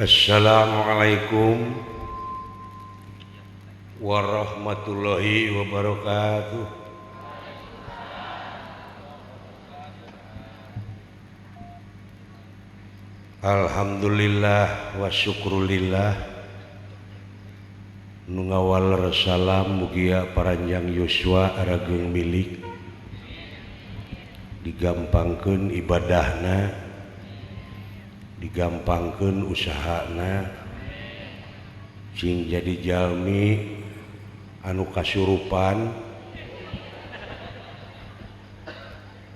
Assalamualaikum warahmatullahi wabarakatuh. Alhamdulillah wa syukrulillah. Nu ngawaler salam mugia paranjang yuswa arageung milik digampangkeun ibadahna, digampangkeun usahana, cing jadi jalmi anu kasurupan,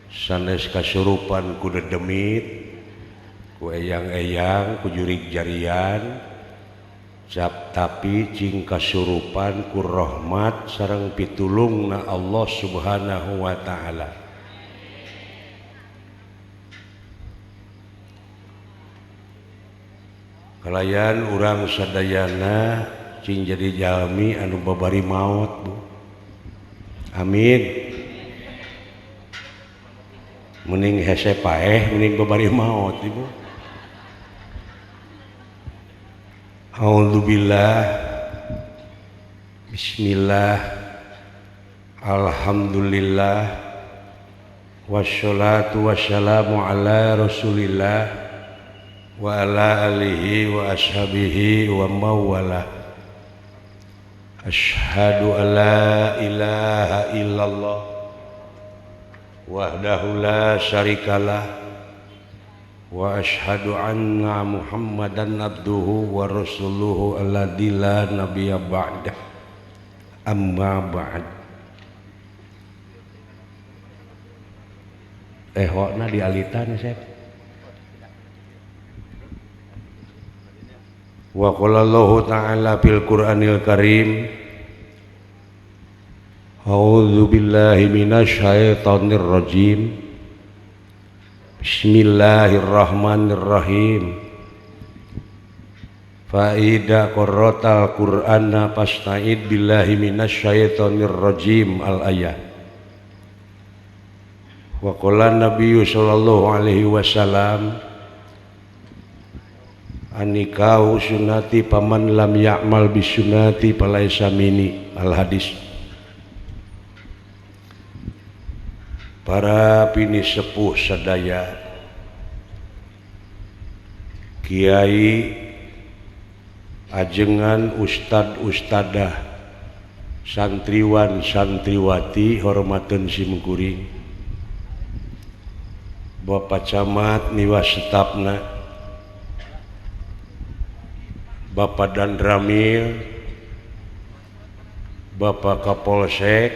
sanes kasurupan ku dedemit, ku eyang-eyang, ku jurig jarian, cap tapi cing kasurupan ku rahmat sareng pitulungna Allah Subhanahu wa taala. Kalayan urang sadayana cing jadi jalmi anu babari maot, Bu. Amin. Mending hese paeh mending babari maot, Ibu. A'udzubillah, bismillah, alhamdulillah, wassalatu wassalamu ala rasulillah wa ala alihi wa ashabihi wa mawala. Asyhadu an la ilaha illallah wahdahu la syarikalah wa asyhadu anna Muhammadan abduhu wa rasuluhu alladzi la nabiyya ba'dah. Amma ba'd. Ehokna dialitan Sep. Wa qala Allahu ta'ala fil Qur'anil Karim, a'udzu billahi minasyaitonir rajim. Bismillahirrahmanirrahim. Fa idza qara'tal Qur'ana fasta'id billahi minasyaitonir rajim al ayah. Wa qala Nabiyyu sallallahu alaihi wasallam, anikau sunati paman lam ya'mal bisunati falaisa minni. Al hadis. Para pini sepuh sadaya, kiai, ajengan, ustad ustadah, santriwan santriwati, hormateun simkuring, Bapak Camat miwas stafna, Bapak Danramil, Bapak Kapolsek,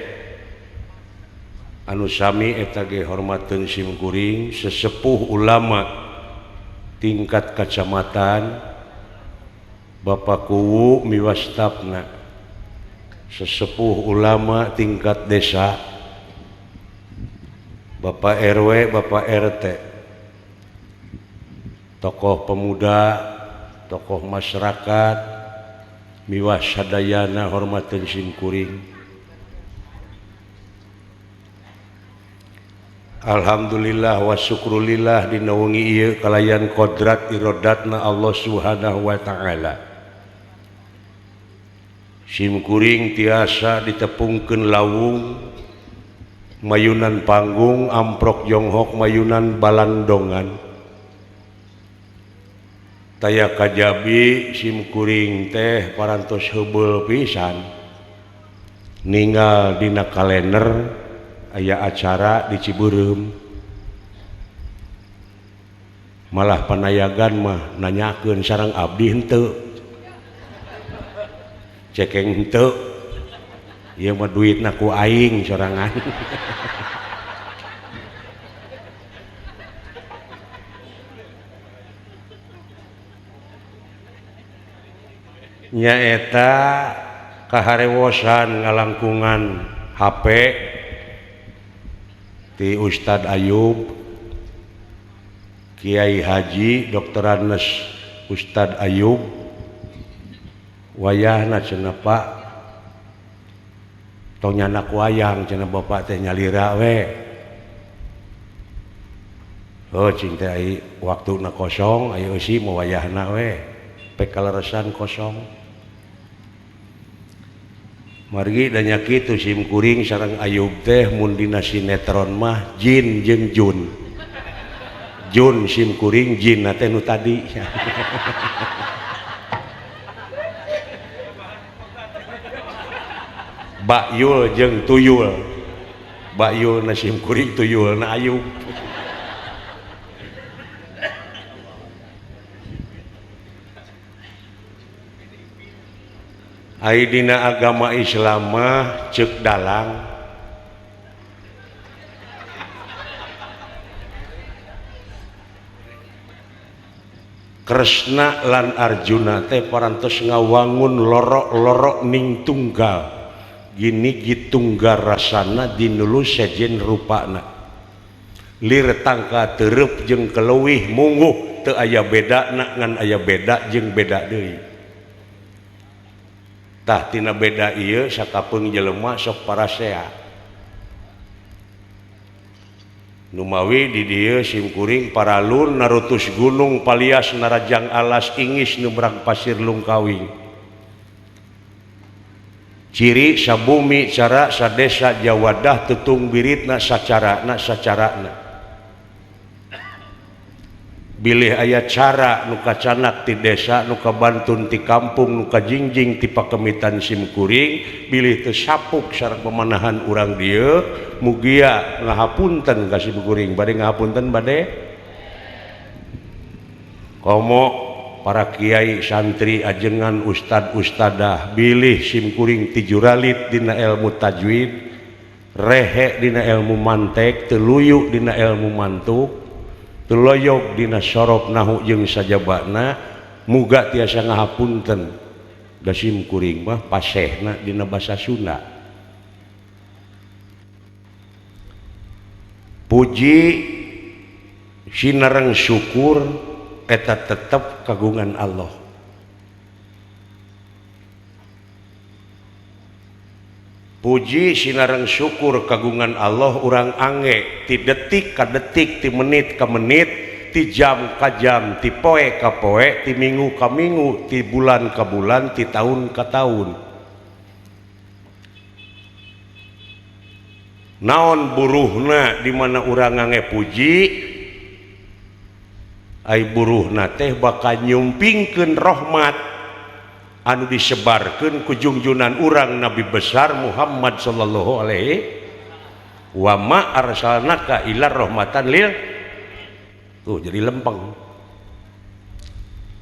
anu sami eta ge hormateun simkuring, sesepuh ulama tingkat kacamatan, Bapak Kuwu miwas stafna, sesepuh ulama tingkat desa, Bapak RW, Bapak RT, tokoh pemuda, tokoh masyarakat, miwas sadayana hormateun simkuring. Alhamdulillah wa syukrulillah dina wengi ieu kalayan kodrat irodatna Allah Subhanahu wa taala. Simkuring tiasa ditepungkeun lawung, mayunan panggung, amprok jonghok, mayunan balandongan. Taya kajabi simkuring teh parantos heubeul pisan ninggal dina kalender aya acara di Cibeureum, malah panayagan mah nanyakeun sareng abdi henteu, cekeng henteu, ieu mah duitna ku aing sorangan. Nyaeta kaharewosan ngalangkungan HP ti Ustad Ayub, Kiai Haji Dr. Anes Ustad Ayub, wayahna cenah Pak tong nyanak wayang cenah bapak teh nyalira we. Oh cing teh ai waktuna kosong ayo eusi mah wayahna we. Pek kaleresan kosong. Margi da nya kitu sim kuring sareng Ayub teh mun dina sinetron mah jin jeung jun. Jun sim kuring jin teh nu tadi. Bayul jeung tuyul. Bayul na sim kuring tuyul na Ayub. Ai dina agama Islam mah ceuk dalang Kresna lan Arjuna teh parantos ngawangun lorok-lorok ning tunggal gini gitunggal rasana dinulu sejen rupana lir tangka tereup jeung keleuwih mungguh teu aya bedana ngan aya beda jeung beda deui. Tah tina beda ieu sakapeung jelema sok parasea. Numawi di dieu simkuring paralun narutus gunung palias narajang alas ingis nubrang pasir lungkawing. Ciri sabumi cara sadesa jawadah tutung biritna sacarana sacarana. Bilih aya cara nu kacanak ti desa nu kabantun ti kampung nu kajingjing ti pakemitan simkuring bilih teu sapuk sareng pemanahan urang dieu mugia ngahapunten ka simkuring bade ngahapunten bade komo para kiai santri ajengan ustad ustadah bilih simkuring ti juralit dina ilmu tajwid rehe dina ilmu mantek teu luyu dina ilmu mantuk teloyok dina sorob nahu jeung sajabana muga tiasa ngahapunten da simkuring mah pasehna dina basa Sunda. Puji sinareng syukur eta tetep kagungan Allah. Puji sinareng syukur kagungan Allah urang angge ti detik ka detik ti menit ka menit ti jam ka jam ti poe ka poe ti minggu ka minggu ti bulan ka bulan ti tahun ka tahun. Naon buruhna di mana urang ngange puji ai buruhna teh bakal nyumpingkeun rahmat anu disebarkeun ku jungjunan urang Nabi besar Muhammad sallallahu alaihi wa ma arsalnaka illa rahmatan lil tuh jadi lempeng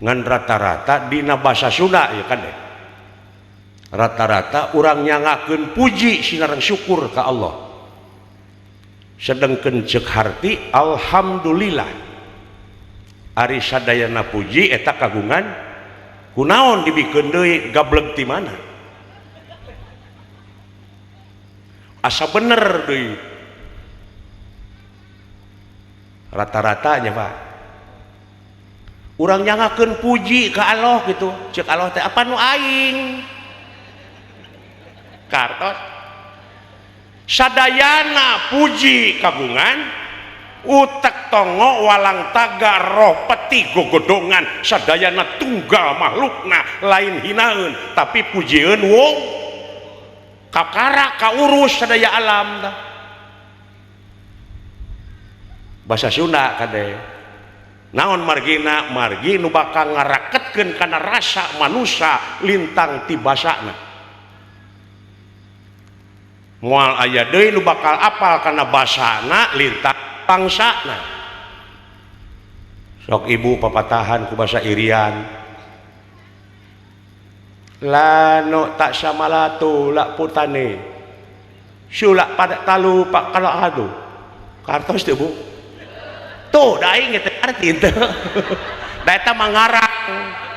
ngan rata-rata dina basa Sunda ya kan deh rata-rata urang nyangakeun puji sinareng syukur ka Allah sedengkeun ceuk harti alhamdulillah ari sadayana puji eta kagungan kunaon dibikeun deui gableg ti mana asa bener deui rata-ratanya Pak urang nyangakeun puji ka Allah gitu ceuk Allah teh apa nu aing kartos sadayana puji kagungan utek tongo walang taga roh peti gogodongan sadayana tunggal makhlukna lain hinaeun tapi pujieun wong kakara kaurus sadaya alam tah basa Sunda kade naon margina margi nu bakal ngaraketkeun kana rasa manusa lintang ti basana moal aya deui nu bakal apal kana basana lintang bangsana. Sok ibu papatahan ku basa Irian lano tak samalatu lak putane sulak pada talu pak kalau adu kartos teu Bu tuh da aing teh arti teu da eta mah ngarang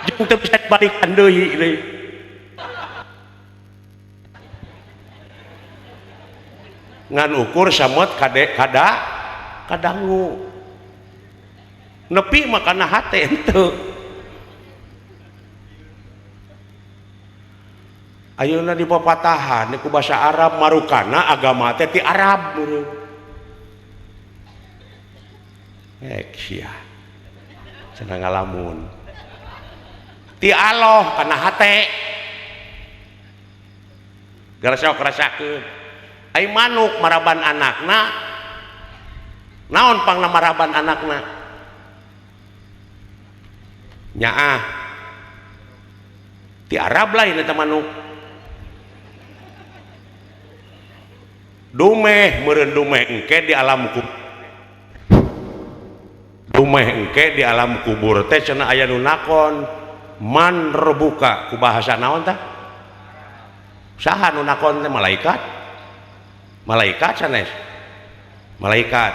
jeung teu bisa dibalikan deui deui ngan ukur samot kade kada kadangu nepi mah kana hate henteu. Ayeuna di papatahan ku basa Arab marukana agama teh ti Arab meureun. Ek sia cenah ngalamun. Ti Allah kana hate. Garasok rasakeun. Ai manuk maraban anakna. Naon pangna maraban anakna? Nyaah. Ti Arab lain eta manuk. Dumeh meureun dumeh engke di alam kubur. Dumeh engke di alam kubur teh cenah aya nu nakon man rebuka ku bahasa naon tah? Saha nu nakon teh malaikat? Malaikat sanes. Malaikat.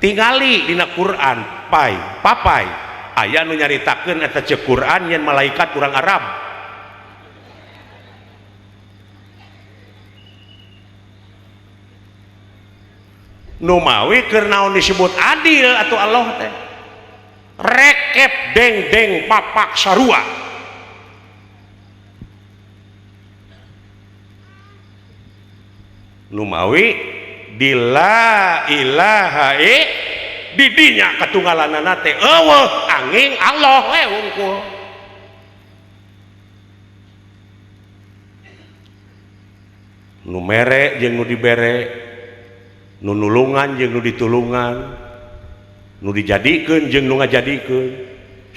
Tingali dina Quran pai papai aya nu nyaritakeun eta ceuk Quran yen malaikat urang Arab. Numawi keur naon disebut adil atau Allah teh rekep deng-deng papak sarua numawi di la ilaha di dinya katunggalanana teh eueuh angin Allah we hungkul nu mere jeung nu dibere nu nulungan jeung nu ditulungan nu dijadikeun jeung nu ngajadikeun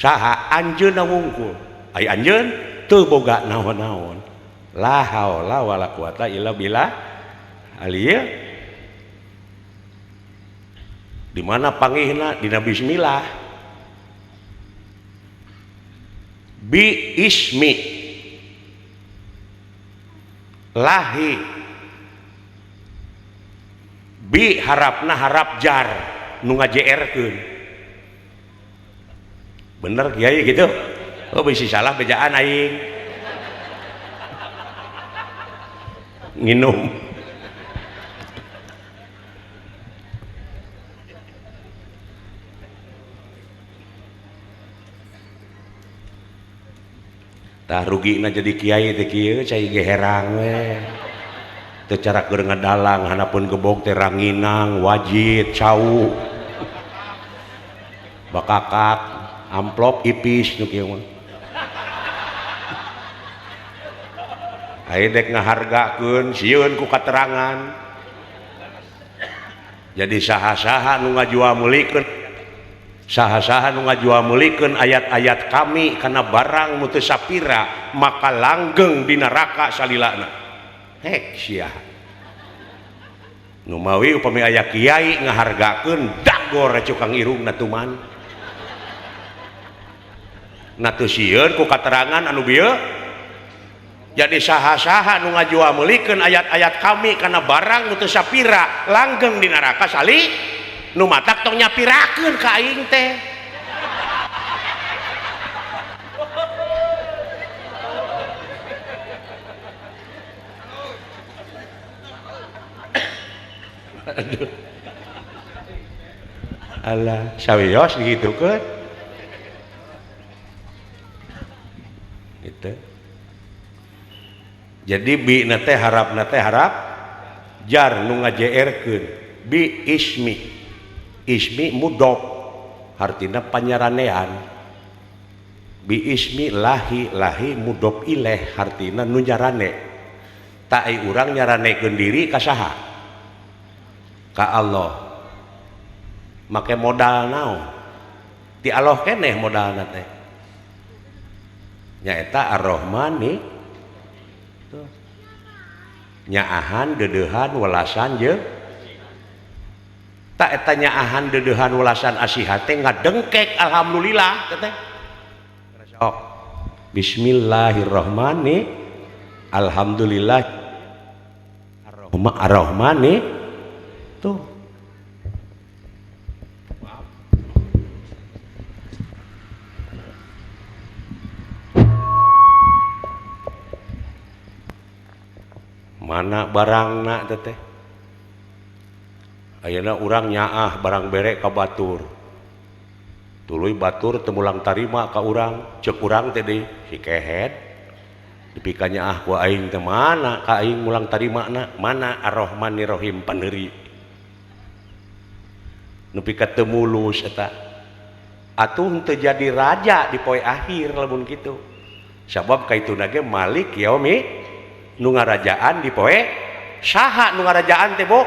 saha anjeunna wungkul ai anjeun teu boga naon-naon la haula wala quwata illa billah aliyah di mana pangihna dina bismillah bi ismi lahi bi harapna harap jar nu ngajeerkeun bener kiai gitu oh bisi salah bejaan aing nginum tah rugina jadi kiai teh kieu cai ge herang we teu cara keur ngadalang hanapun gebog teh ranginang wajit cau bakakak amplop ipis nu kieu mah aya dek ngahargakeun sieun ku katerangan jadi saha-saha nu ngajual meulikeun saha-saha nu ngajual meulikeun ayat-ayat kami kana barang nu teu sapira maka langgeng di neraka salilana. Hek sia. Numawi upami aya kiai ngahargakeun dagor cukang irungna tuman. Na teu sieun ku katerangan anu bieu. Jadi saha-saha nu ngajual meulikeun ayat-ayat kami kana barang nu teu sapira langgeng di neraka sali nu matak tong nyapirakeun ka aing teh. Aduh. Alah, sawios digitukeun. Gitu. Jadi bi na teh harapna teh harap jar nu ngajeerkeun bi ismi. Ismi mudhof hartina panyaranean. Bi ismi lahi lahi mudhof ilaih hartina nu nyarane. Ta ai urang nyaranekeun diri ka saha? Ka Allah. Make modal naon? Ti Allah keneh modalna teh. Nyaeta Ar-Rahmani. Tuh. Nyaahan deudeuhan welasan jeung ta eta nyaahan deudeuhan welasan asihat teh ngadengkek alhamdulillah teh. Sok. Bismillahirrahmanirrahim. Alhamdulillah Ar-Rahmani. Tuh. Mana barangna teteh? Ayeuna urang nyaah barang bere ka batur. Tuluy batur teu mulang tarima ka urang, ceuk urang teh deui si kehed. Dipika nyaah ku aing teh mana ka aing mulang tarimana? Mana Ar-Rahmanir-Rahim paneuri. Nepi ka teu mulus eta. Atuh teu jadi raja di poe akhir lamun kitu. Sabab kaituna ge Malik yaumi nu ngarajaan di poe saha nu ngarajaan teh Bu?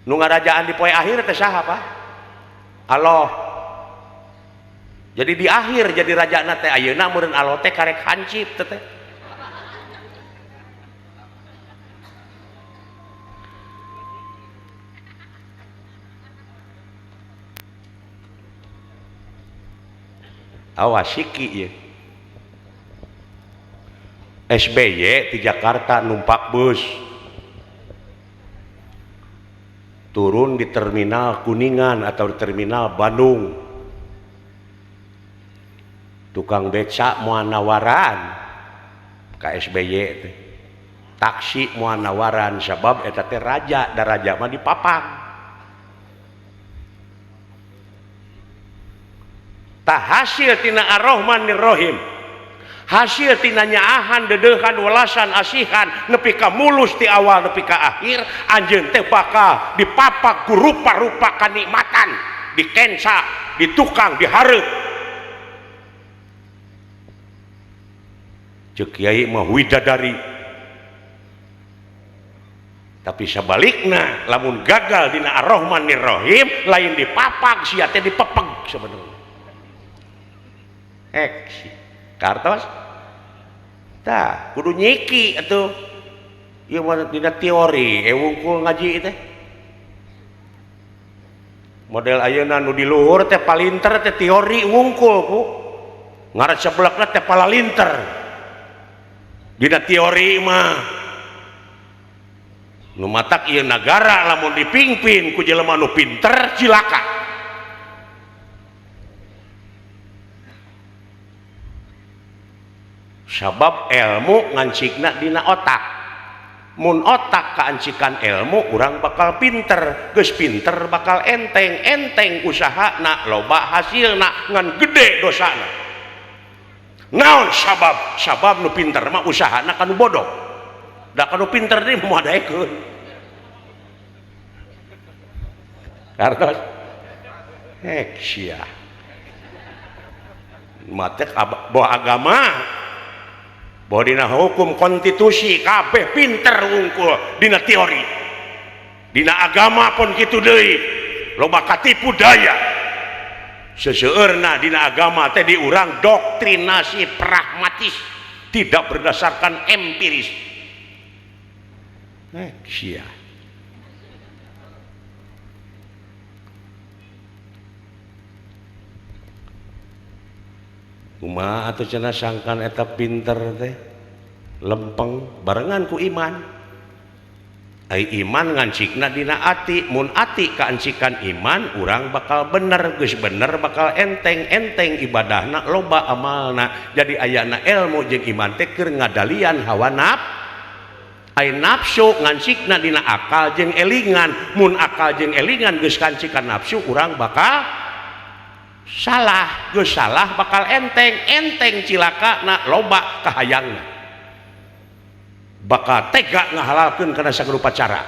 Nu ngarajaan di poe akhir teh saha Pak? Allah. Jadi di akhir jadi rajana teh ayeuna meureun Allah teh karek hancip teh teh. Awas siki ieu. SBY di Jakarta numpak bus. Turun di terminal Kuningan atau di terminal Bandung. Tukang becak moal nawaran ka SBY teh. Taksi moal nawaran sabab eta teh raja, da raja mah dipapak. Tah hasil tina Ar-Rahmanir-Rahim. Hasil tina nyaahan dedeuhan welasan asihan nepi ka mulus ti awal nepi ka akhir anjeun teh bakal dipapak ku rupa-rupa kanikmatan, dikensa, ditukang, dihareup. Ceuk kiai mah widadari. Tapi sabalikna lamun gagal dina Ar-Rahmanir-Rahim lain dipapak sia teh dipepeg sebenarnya. Kartos tah kudu nyiki atuh ieu mah dina teori wungkul ngaji teh model ayeuna nu di luhur teh palinter teh teori wungkul ku ngaran seblekna teh palalinter dina teori mah nu matak ieu nagara lamun dipimpin ku jelema nu pinter cilaka. Sabab ilmu ngancikna dina otak. Mun otak kaancikan ilmu urang bakal pinter, geus pinter bakal enteng, enteng usahana loba hasilna ngan gede dosana. Naon sabab? Sabab nu pinter mah usahana kanu bodoh. Da kanu pinter deui moal daekeun. Kartos hek sia. Matek bawa agama bahwa dina hukum konstitusi kabeh pinter wungkul dina teori dina agama pun kitu deui loba katipu daya seseueurna dina agama teh diurang doktrinasi pragmatis tidak berdasarkan empiris. Sia kumaha atuh cenah sangkan eta pinter teh lempeng barengan ku iman. Ai iman ngancikna dina ati, mun ati kaancikan iman urang bakal bener, geus bener bakal enteng, enteng ibadahna loba amalna. Jadi ayana ilmu jeung iman teh keur ngadalian hawa naf. Ai nafsu ngancikna dina akal jeung elingan, mun akal jeung elingan geus kancikan nafsu urang bakal salah, geus salah bakal enteng, enteng cilakana loba kahayangna. Bakal tega ngahalalkeun kana sagala cara.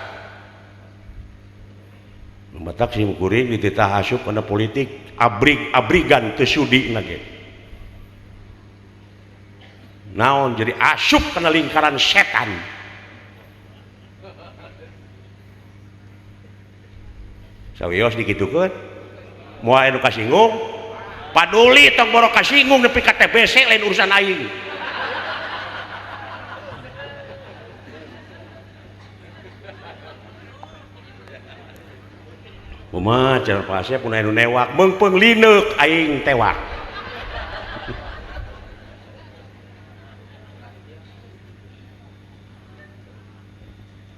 Matak sim kuring dititah asup kana politik abrig-abrigan teu sudi na ge. Naon jadi asup kana lingkaran setan. Sawios dikitukeun moal anu kasinggung paduli tong boro kasinggung nepi ka TBC lain urusan aing. Kumaha cenah Pak Asep mun anu newak meungpeung lineuk aing tewak.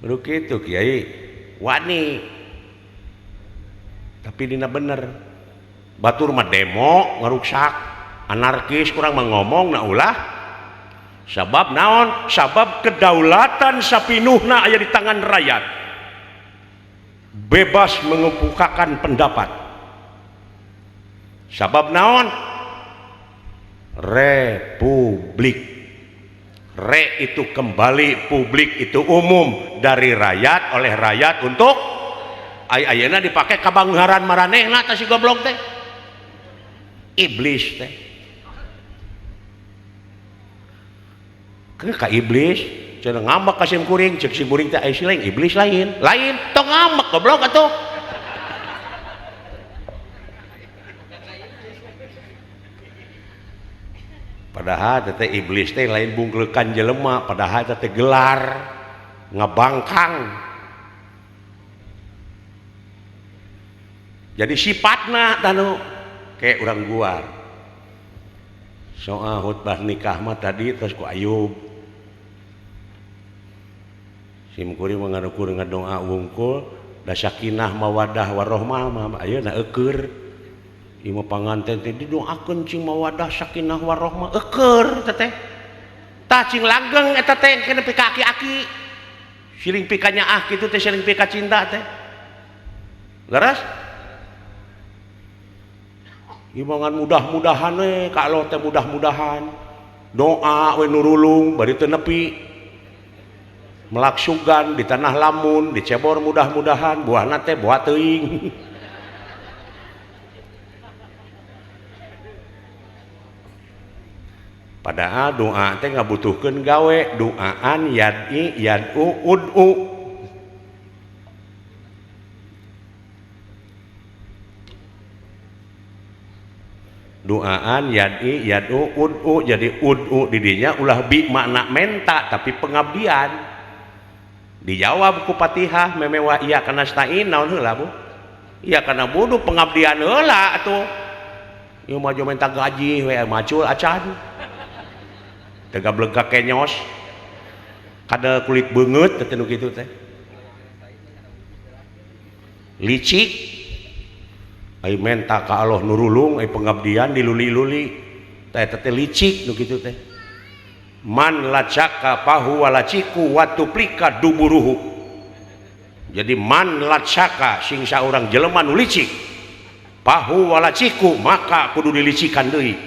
Kudu kitu kiai wani tapi dina bener. Batur mah demo ngaruksak anarkis kurang mah ngomong na ulah sabab naon sabab kedaulatan sapinuhna aya di tangan rakyat bebas mengemukakan pendapat sabab naon republik re itu kembali publik itu umum dari rakyat oleh rakyat untuk ayeuna dipake kabanggaran maranehna tah si goblok teh. Iblis teh. Ka iblis cenah ngambek ka sim kuring, ceuk sim kuring teh aya si lain iblis lain. Lain tong ngambek goblok atuh. Padahal teh iblis teh lain bungklekan jelema, padahal teh gelar ngabangkang. Jadi sifatna tanu kayak urang guar. Soal khutbah nikah mah tadi terus ku Ayub. Sim kuring mengarukur ngadoa wungkul da sakinah mawadah warohmah mah ayeuna eueur. Ieu mah panganten teh didoakeun cing mawadah sakinah warohmah eueur teh teh. Tah cing langgeng eta teh kena pika aki-aki. Siling pika nyaah kitu teh siling pika cinta teh. Leres? Ieu mah ngan mudah-mudahan we ka Allah teh mudah-mudahan. Doa we nurulung bari teu nepi. Melaksugan di tanah lamun dicebor mudah-mudahan buahna teh buah teuing. Padahal doa teh ngabutuhkeun gawe, doaan yad'i yad'u ud'u. Doaan yad'i yad'u ud'u, jadi ud'u di dinya ulah bi makna menta tapi pengabdian. Dijawab ku Fatihah memewa iya kana stain naon heula Bu? Iya kana budu pengabdian heula atuh. Ieu mah jo menta gaji we macul acan. Teu gableg ka kenyos. Kada kulit beungeut teh nu kitu teh. Licik. Ai menta ka Allah nurulung ai pengabdian diluli-luli. Teh eta teh licik nu kitu teh. Man lacaka pahu walaciku watuplika duburuhu. Jadi man lacaka sing saurang jelema nu licik pahu walaciku maka kudu dilicikan deui.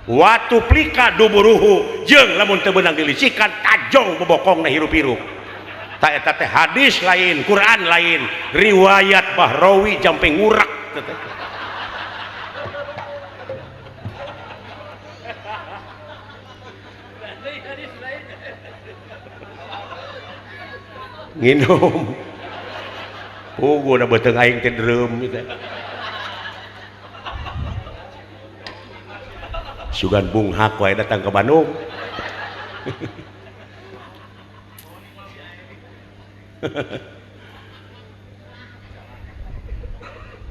Watuplika duburuhu jeung lamun teu beunang dilicikan tajong bobokongna hirup-hirup. Ta eta teh hadis lain, Quran lain, riwayat Bahrawi jampe ngurak teh. Nginum. Puguh da beuteung aing teh dereum teh. Sugan bunghak wae datang ke Bandung.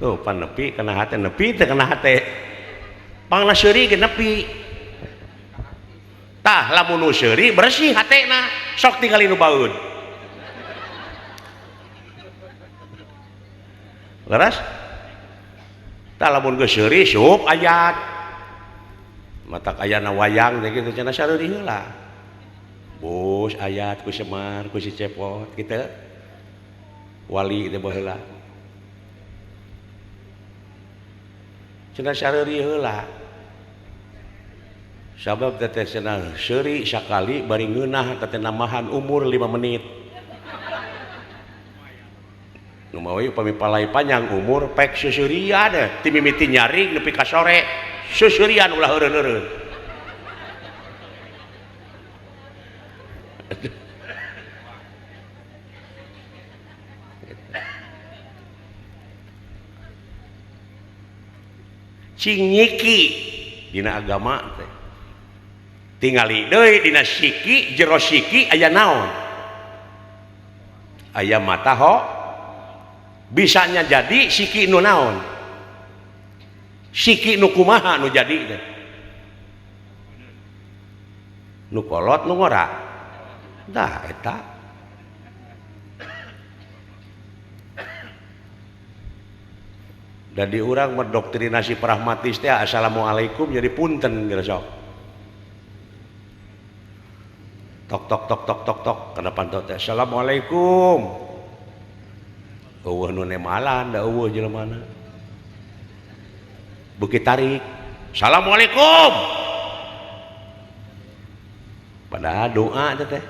Tuh pan nepi kana hate, nepi teh kana hate. Pangna seuri ge nepi. Tah lamun nu seuri bersih hatena, sok tingali nu baeud. Leres? Tah lamun geus seuri sup ayat. Matak ayana wayang teh kitu cenah sareuri heula. Bos ayat ku Semar, ku si Cepot kitu. Wali teh baheula. Cenah sareuri heula. Sabab teh cenah seuri sakali bari ngeunah teh nambahan umur 5 menit. Nu mawi upami palai panjang umur pek seuseurian teh ti mimiti nyaring nepi ka sore seuseurian ulah eureun-eureun. Cing nyiki dina agama teh. Tingali deui dina siki jero siki aya naon? Aya mata ho bisanya jadi siki nu naon? Siki nu kumaha nu jadi teh? Nu kolot nu ngora? Tah eta. Dan di urang mendoktrinasi pragmatis teh assalamualaikum jadi punten geus sok. Tok tok tok tok tok tok kana panto teh assalamualaikum. Eueuh nu nemalan da eueuh jelemana. Beuki tarik assalamualaikum. Padahal doa teh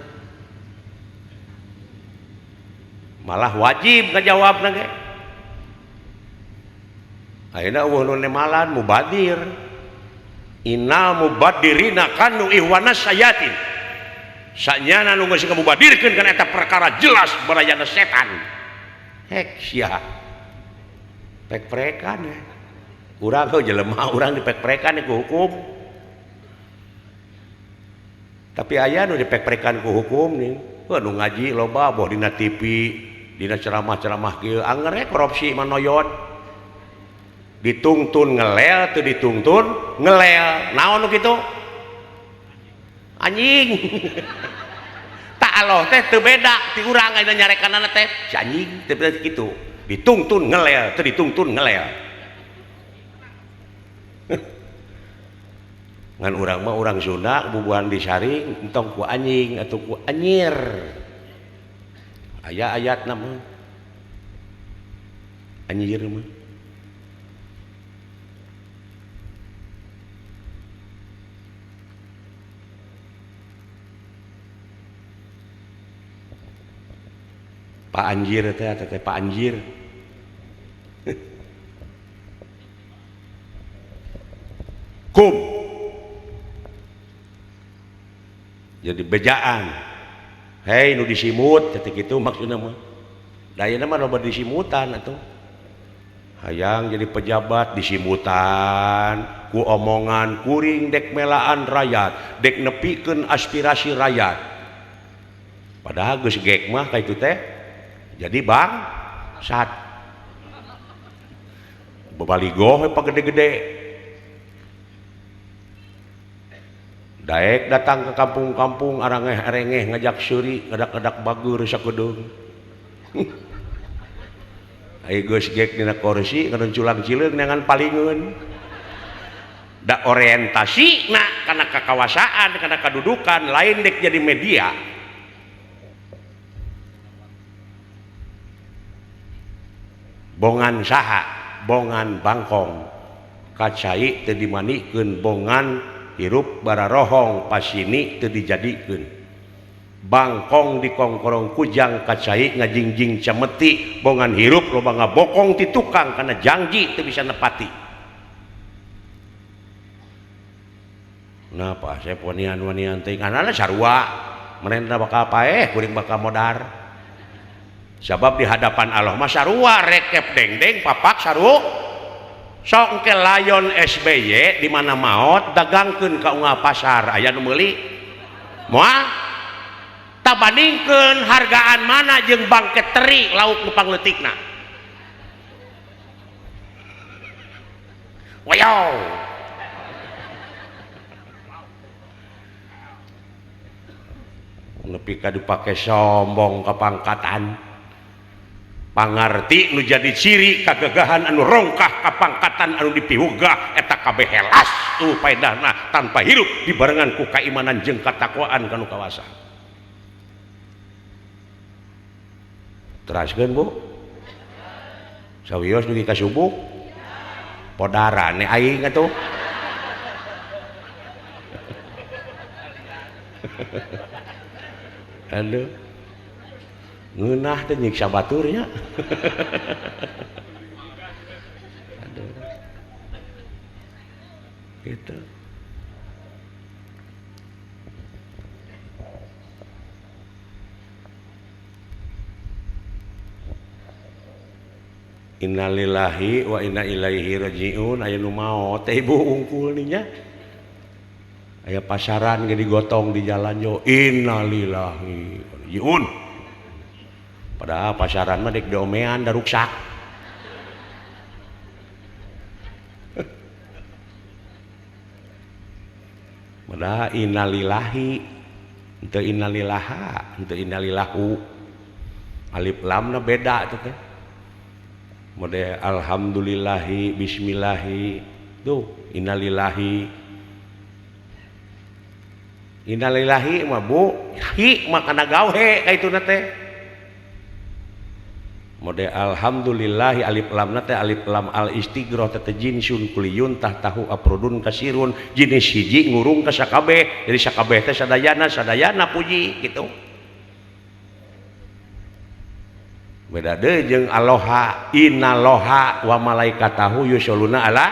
malah wajib ngajawabna ge. Ayeuna eueuh nu nemalan mubadir. Innal mubaddirina kanu ihwana sayatin. Sanyana nu geus ngamubadirkeun kana eta perkara jelas barayana setan. Hek sia. Pek-prekan ya. Urang heuh jelema urang dipek-prekan ku hukum. Tapi aya nu dipek-prekan ku hukum nih. Heuh nu ngaji loba boh dina TV, dina ceramah-ceramah kieu anger korupsi mah noyot. Ditungtun ngelel teu ditungtun ngelel. Naon nu kitu? Anjing. Tak Allah teh teu beda ti urang ayeuna nyarekanana teh si anjing teu beda kitu. Ditungtun ngelel teu ditungtun ngelel. Ngan urang mah urang Sunda bubuhan disaring entong ku anjing atau ku anyir. Aya ayatna mah. Anyir mah. Pak Anjir teh teh Pak Anjir. Kum. Jadi bejaan. Hei nu disimut teh kitu maksudna mah. Da ayeuna mah loba disimutan atuh. Hayang jadi pejabat disimutan ku omongan kuring dek melaan rakyat, dek nepikeun aspirasi rakyat. Padahal geus gek mah ka itu teh jadi bang sat babaligoh we pagede-gede daek datang ke kampung-kampung arangeh-arengeh ngajak seuri ngadak-ngadak bager sakedeung. Ai geus gek dina kursi ngadon culang cileung neangan palingeun. Da orientasina kana kakawasaan kana kadudukan lain dek jadi media. Bongan saha, bongan bangkong, kacai teu dimanikeun, bongan hirup bararohong pasini teu dijadikeun. Bangkong dikongkorong kujang kacai ngajingjing cemeti, bongan hirup loba ngabokong ti tukang kana jangji teu bisa nepati. Nah, Pak Asep wanian-wanian teh nganana sarua, merenda bakal paeh, kuring bakal modar. Sebab di hadapan Allah mah sarua rekep dengdeng papak saru sok engke layon SBY di mana maot dagangkeun ka unggal pasar aya nu meuli moal tabandingkeun hargaan mana jeung bangke teri lauk nu pangleutikna. Wayo nepi ka dipake sombong kapangkatan. Pangarti nu jadi ciri kagagahan anu rongkah kapangkatan anu dipihugah eta kabeh helas tuh paedahna tanpa hirup dibarengan ku kaimanan jeung katakwaan kanu kawasa. Teraskeun Bu. Sawios dugi ka subuh. Podarane aing atuh. Aduh. Ngeunah teh nyiksa batur nya. Aduh. Gitu. Innalillahi wa inna ilaihi rajiun. Aya nu maot teh ibu unggul nih nya. Aya pasaran ge digotong di jalan yo innalillahi rajiun. Padahal pasaran mah dek diomean da ruksak. Padahal innalillahi henteu innalillaha, henteu innalillahu. Alif lamna beda teh teh. Mode alhamdulillahi bismillahi tuh innalillahi. Innalillahi mah Bu, hi mah kana gawe ka ituna teh. Mode alhamdulillahi alif lamna teh alif lam al istighroh teh jinsun kuliyun tah tahu aprudun kasirun jenis hiji ngurung ka sakabeh jadi sakabeh teh sadayana sadayana puji gitu. Beda deui jeung aloha innaloha wa malaikatahu yusholluna ala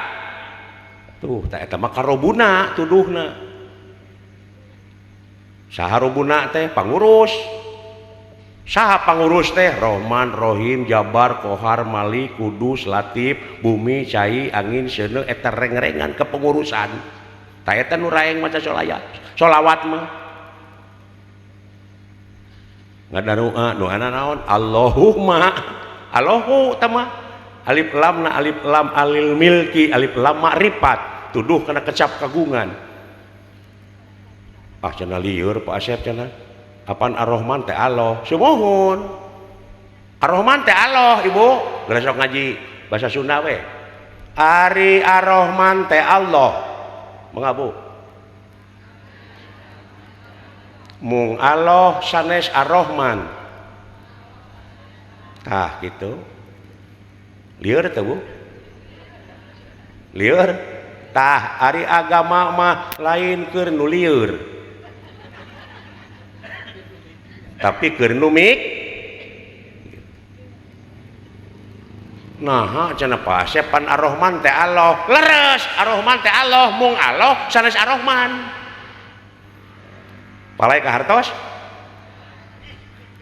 Tuh tah eta mah karobuna tuduhna. Saha robuna teh pangurus. Saha pangurus teh Rohman, Rohim, Jabar, Kohar, Malik, Kudus, Latif, Bumi, Cai, Angin, Seuneu eta reng-rengan kepengurusan. Tah eta nu raeng maca sholawat mah. Ngadarua doana naon? Allahumma. Allahu tah mah. Alif lam na alif lam alil milki, alif lam makrifat, tuduh kana kecap kagungan. Ah cenah lieur Pak Asep cenah. Apaan Ar-Rahman teh Allah? Sumuhun. Ar-Rahman teh Allah, Ibu. Geus sok ngaji bahasa Sunda we. Ari Ar-Rahman teh Allah. Mangga Bu. Mung Allah sanes Ar-Rahman. Tah kitu. Lieur teh Bu. Lieur. Tah ari agama mah lain keur nu lieur. Tapi keur nu mik. Naha cenah Pak Asep pan Ar-Rahman teh Allah. Leres Ar-Rahman teh Allah, mung Allah sanes Ar-Rahman. Palai ka hartos?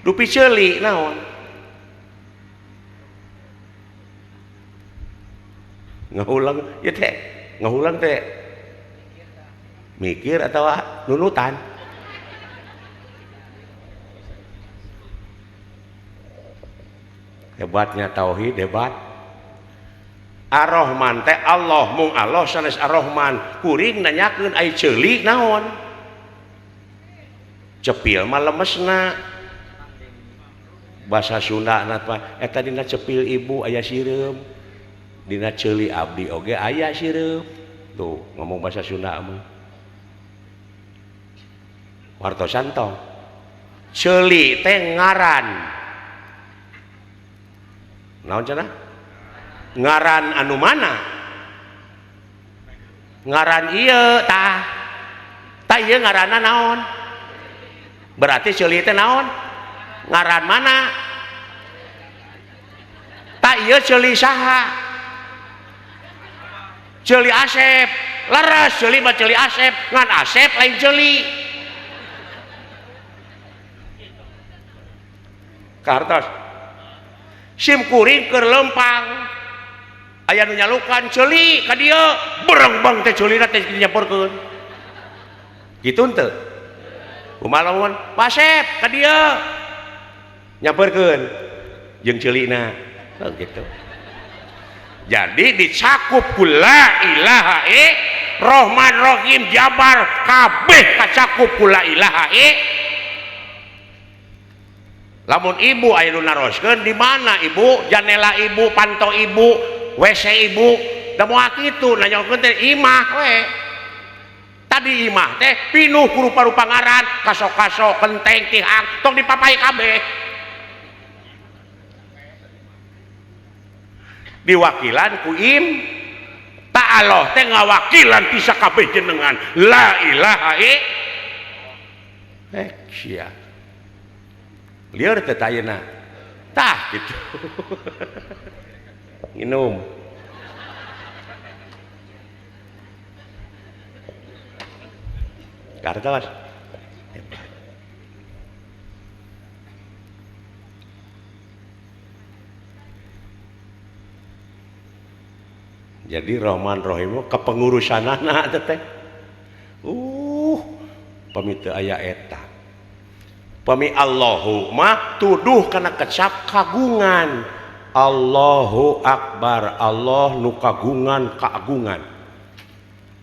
Dupi ceuli naon? Ngahulang ieu teh, ngahulang teh mikir atawa nunutan. Hebatnya tauhid hebat. Ar-Rahman teh Allah, mung Allah sanes Ar-Rahman. Kuring nanyakeun ai ceuli naon? Cepil mah lemesna. Bahasa Sunda na mah eta dina cepil ibu aya sireum. Dina ceuli abdi oge aya sireum. Tuh ngomong bahasa Sunda mah. Wartosan tong. Ceuli teh ngaran. Naon cenah? Ngaran anu mana? Ngaran ieu tah. Tah ieu ngaranna naon? Berarti ceuli teh naon? Ngaran mana? Tah ieu ceuli saha? Ceuli Asep. Leres ceuli mah ceuli Asep, ngan Asep lain ceuli. Kahartos. Sim kuring keur lempang. Aya nu nyalukan ceuli ka dieu, berengbang teh ceulina teh nyamperkeun. Kitu henteu? Kumaha lamun Pak Asep ka dieu nyamperkeun jeung ceulina. Oh gitu. Jadi dicakup ku la ilaha Rohman Rohim Jabar kabeh kacakup ku la ilaha. Lamun ibu aya nu naroskeun di mana ibu, janela ibu, panto ibu, WC ibu, da moal kitu nanyakeun teh imah we. Tadi imah teh pinuh ku rupa-rupa ngaran, kaso-kaso, kenteng, tihang, tong dipapai kabeh. Diwakilan ku im ta Allah teh ngawakilan ti sakabeh jenengan la ilaha eh sia. Lieur teh ayeuna. Tah gitu. Nginum. Kartos. Jadi Rohman Rohim kepengurusanana teh. Pami teu aya eta. Pami Allahu mah tuduh kana kecap kagungan. Allahu Akbar, Allah nu kagungan keagungan.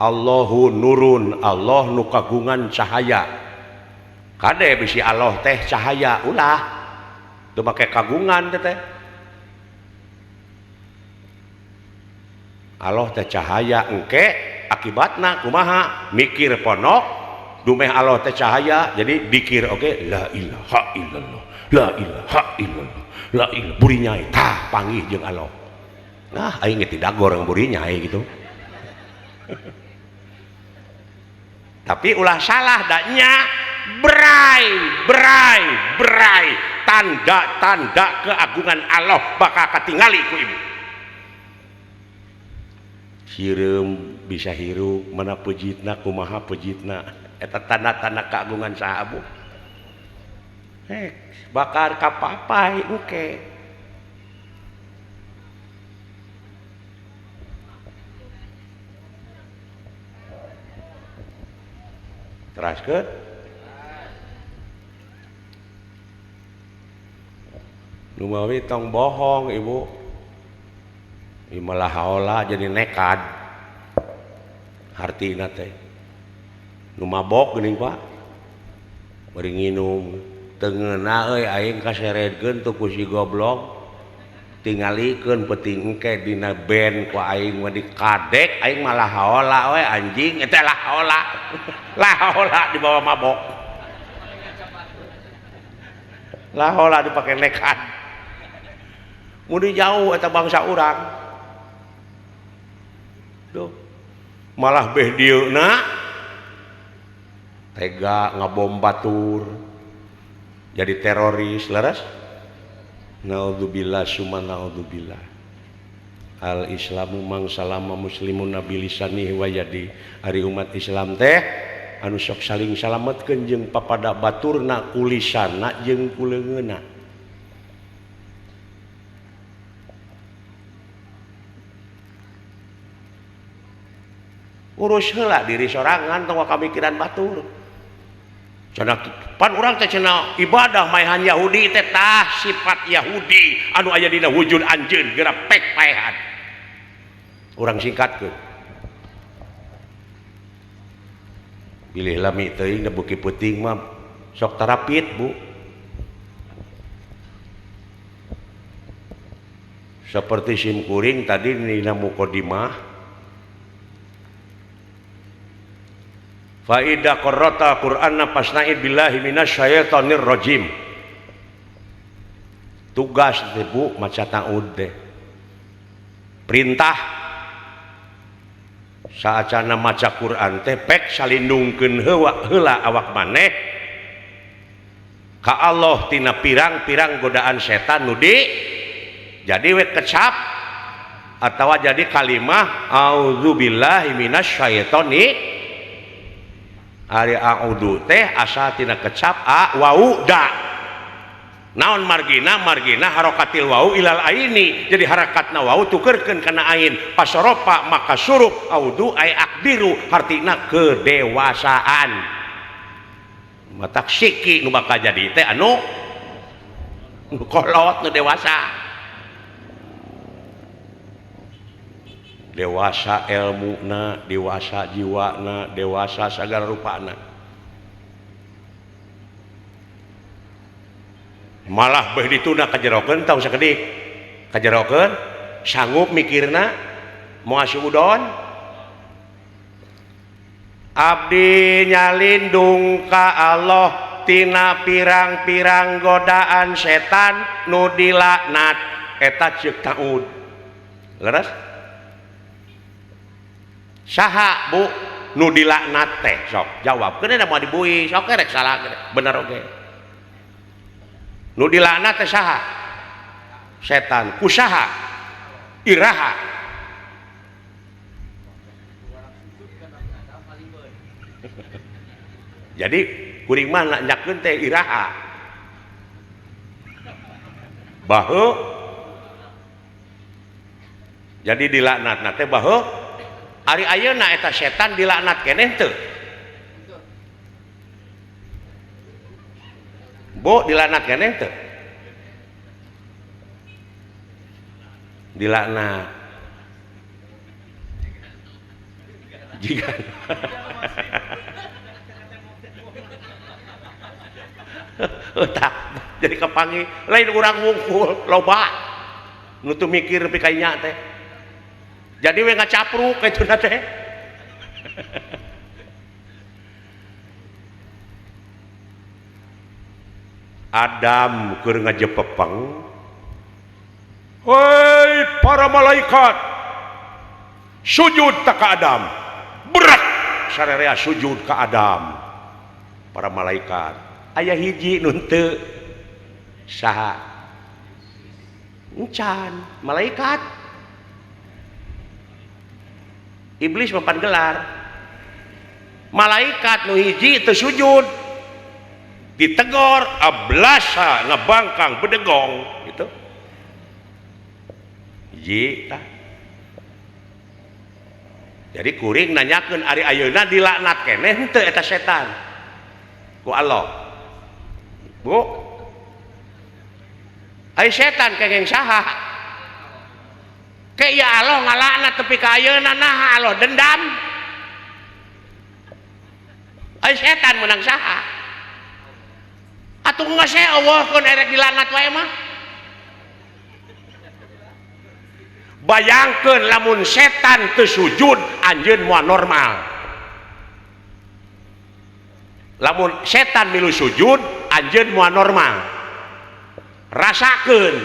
Allahu nurun, Allah nu kagungan cahaya. Kade bisi Allah teh cahaya ulah. Teu make kagungan teh. Allah teh cahaya engke akibatna kumaha mikir ponok dumeh Allah teh cahaya jadi dikir oge la ilaha illallah la ilaha illallah la ilaha burinyai tah panggih jeung Allah. Nah aing ge tidagor burinyai gitu. Tapi ulah salah daknya berai berai berai tanda-tanda keagungan Allah bakal katingali ku ibu. Sireum bisa hirup mana pejitna kumaha pejitna eta tanda-tanda keagungan saha Bu bakar ka papai engke teraskeun numawi tong bohong ibu malah haola jadi nekad hartina teh nu mabok geuning Pak bari nginum teu ngeunah euy aing kaseredkeun tuh ku si goblok tingalikeun peuting engke dina band ku aing mah dikadek aing malah haola we anjing eta lah haola lah haola dibawa mabok lah haola dipake nekat mun jauh eta bangsa urang duh malah beh dieuna tega ngabom batur jadi teroris leres. Naudzubillah summa naudzubillah. Al Islamu mang salama muslimun nabi lisanihi wa yadi. Ari umat Islam teh anu sok saling salametkeun jeung papada baturna ku lisanna jeung ku leungeunna. Urus heula diri sorangan tong kamikiran batur. Cenah pan urang teh cenah ibadah maehan Yahudi teh tah sifat Yahudi anu aya dina wujud anjeun geura pek paehan. Urang singkatkeun. Bilih lami teuing da beuki peuting mah sok tarapit Bu. Seperti sim kuring tadi dina mukadimah Faida qarrata Qur'anna fasna'id billahi minasyaitonir rajim. Tugas teh Bu maca ta'ud teh. Perintah saacana maca Qur'an teh pek salindungkeun heula awak maneh ka Allah tina pirang-pirang godaan setan nu di jadi we kecap atawa jadi kalimah auzubillahi minasyaitonir. Ari a'udzu teh asal tina kecap a wau da. Naon margina margina harokatil wau ilal aini. Jadi harakatna wau tukerkeun kana ain. Pasoropa maka surup audu ay akbiru hartina kedewasaan. Matak siki nu bakal jadi teh anu nu kolot nu dewasa. Dewasa ilmuna, dewasa jiwana, dewasa sagala rupana. Malah beuh dituna kajerokeun tong sakedik. Kajerokeun sanggup mikirna moal suudon. Abdi nyalindung ka Allah tina pirang-pirang godaan setan nu dilaknat eta ceuk taud. Leres? Saha Bu nu dilaknat teh sok jawab keun da moal dibui sok rek salah bener oge nu dilaknat teh saha setan ku saha iraha jadi kuring mah nanyakeun teh iraha baheuk jadi dilaknatna teh baheuk. Ari ayeuna eta setan dilaknat keneh teu? Bu dilaknat keneh teu? Dilaknat. Jika tak jadi kapanggih lain urang wungkul loba nu teu mikir nepi ka nya teh. Jadi we ngacapruk kitu na teh. Adam keur ngajepepeng. Hei para malaikat, sujud ta ka Adam. Berat sarerea sujud ka Adam. Para malaikat aya hiji nu teu saha? Encan malaikat. Iblis mapan gelar. Malaikat nu hiji teu sujud. Ditegor ablasa ngebangkang bedegong gitu. Hiji tah. Jadi kuring nanyakeun ari ayeuna dilaknat keneh henteu eta setan. Ku Allah. Bu. Ari setan kengeng saha? Ke ya Allah ngalaknat tepi ka ayeuna naha Allah dendam. Ari setan menang saha? Atuh geus Allah keun erek dilaknat wae mah. Bayangkeun lamun setan teu sujud anjeun moal normal. Lamun setan milu sujud anjeun moal normal. Rasakeun.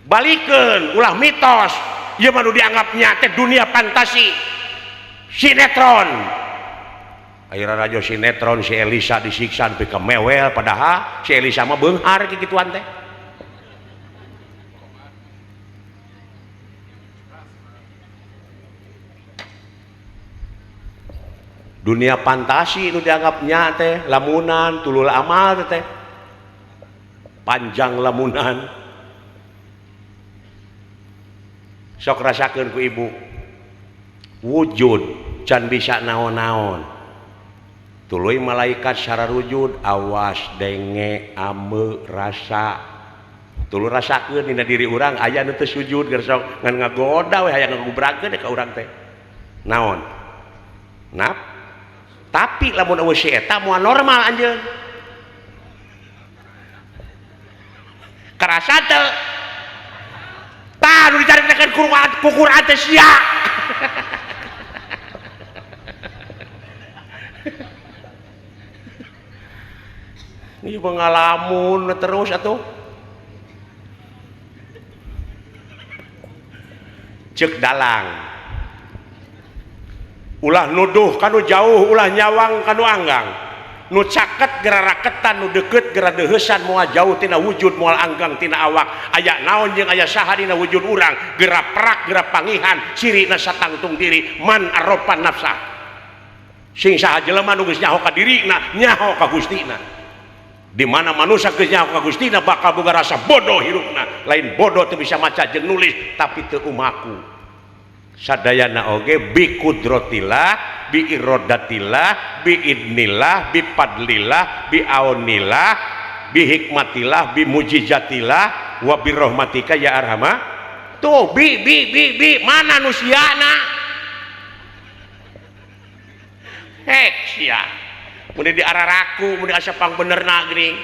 Balikeun ulah mitos. Ieu mah nu dianggapnya teh dunia fantasi. Sinetron. Ayeuna rajo sinetron si Elisa disiksa sampai ka mewel padahal si Elisa mah beunghar kikituan teh. Dunia fantasi nu dianggapnya teh lamunan tulul amal teh panjang lamunan. Sok rasakeun ku ibu wujud can bisa naon-naon tuluy malaikat sararujud awas denge ame rasa tuluy rasakeun dina diri urang aya nu teu sujud geus sok ngan ngagoda we hayang ngagubrakeun ka urang teh naon nap. Tapi lamun eueuh si eta moal normal anjeun. Karasa teu? Tah nu dicaritakeun ku Quran teh sia. Ieu mah ngalamun terus atuh. Ceuk dalang. Ulah nuduh kanu jauh, ulah nyawang kanu anggang. Nu caket gera raketan, nu deket gera deuheusan moal jauh tina wujud moal anggang tina awak. Aya naon jeung aya saha dina wujud urang, gera prak gera pangihan, cirina satangtung diri man aropan nafsa. Sing saha jelema nu geus nyaho ka dirina, nyaho ka Gustina. Di mana manusia geus nyaho ka Gustina bakal boga rasa bodoh hirupna. Lain bodoh teu bisa maca jeung nulis, tapi teu umaku. Sadayana oge bi kudrotillah bi irodatillah bi idnillah bi fadlillah bi aunillah bi hikmatillah bi mujizatillah wa bi rahmatika ya arhama. Tuh bi bi bi bi mana nu siana hek sia mun di araraku mun asa pangbenerna geuning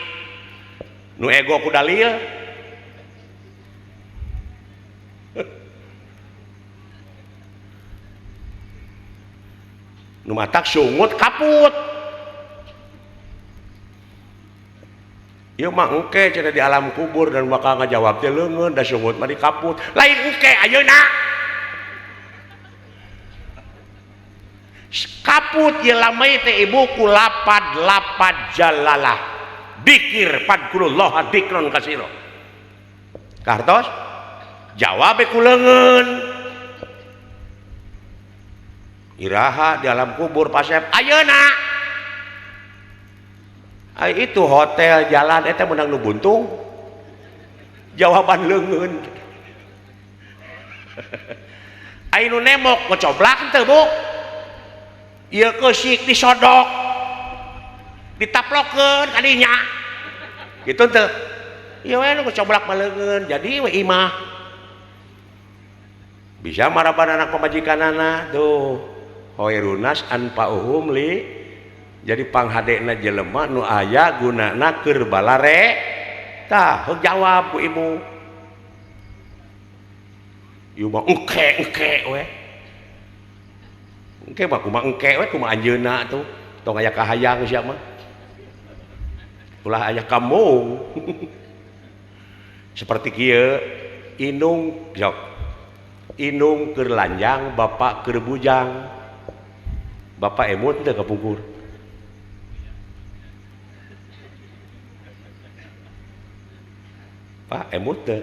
nu ego ku dalil. Nu matak sungut kaput. Ieu mah engke cenah di alam kubur dan bakal ngajawab teh leungeun da sungut mah dikaput. Lain engke ayeuna. Kaput ieu lamai teh ibu ku lapad-lapad jalalah. Dikir fadkurullah dikron kasiro. Kartos? Jawab ku leungeun. Iraha di alam kubur pasep ayeuna. Ai itu hotel jalan eta meunang nu buntung. Jawaban leungeun. Ai nu nemok ngocoblak teu Bu? Ieu keusik disodok. Ditaplokeun kadinya. Kitu teu? Ieu we nu ngocoblak mah leungeun jadi we imah. Bisa maraban anak pamajikanana tuh. Khairunas anfa'uhum li jadi panghadena jelema nu aya gunana keur balare tah heug jawab ku ibu. Ieu mah engke engke we. Engke mah kumaha engke we kumaha anjeunna tuh tong aya kahayang sia mah. Ulah aya kamu. Seperti kieu indung jok. Indung keur lanjang bapak keur bujang. Bapak emut teu kapungkur. Pak emut teu.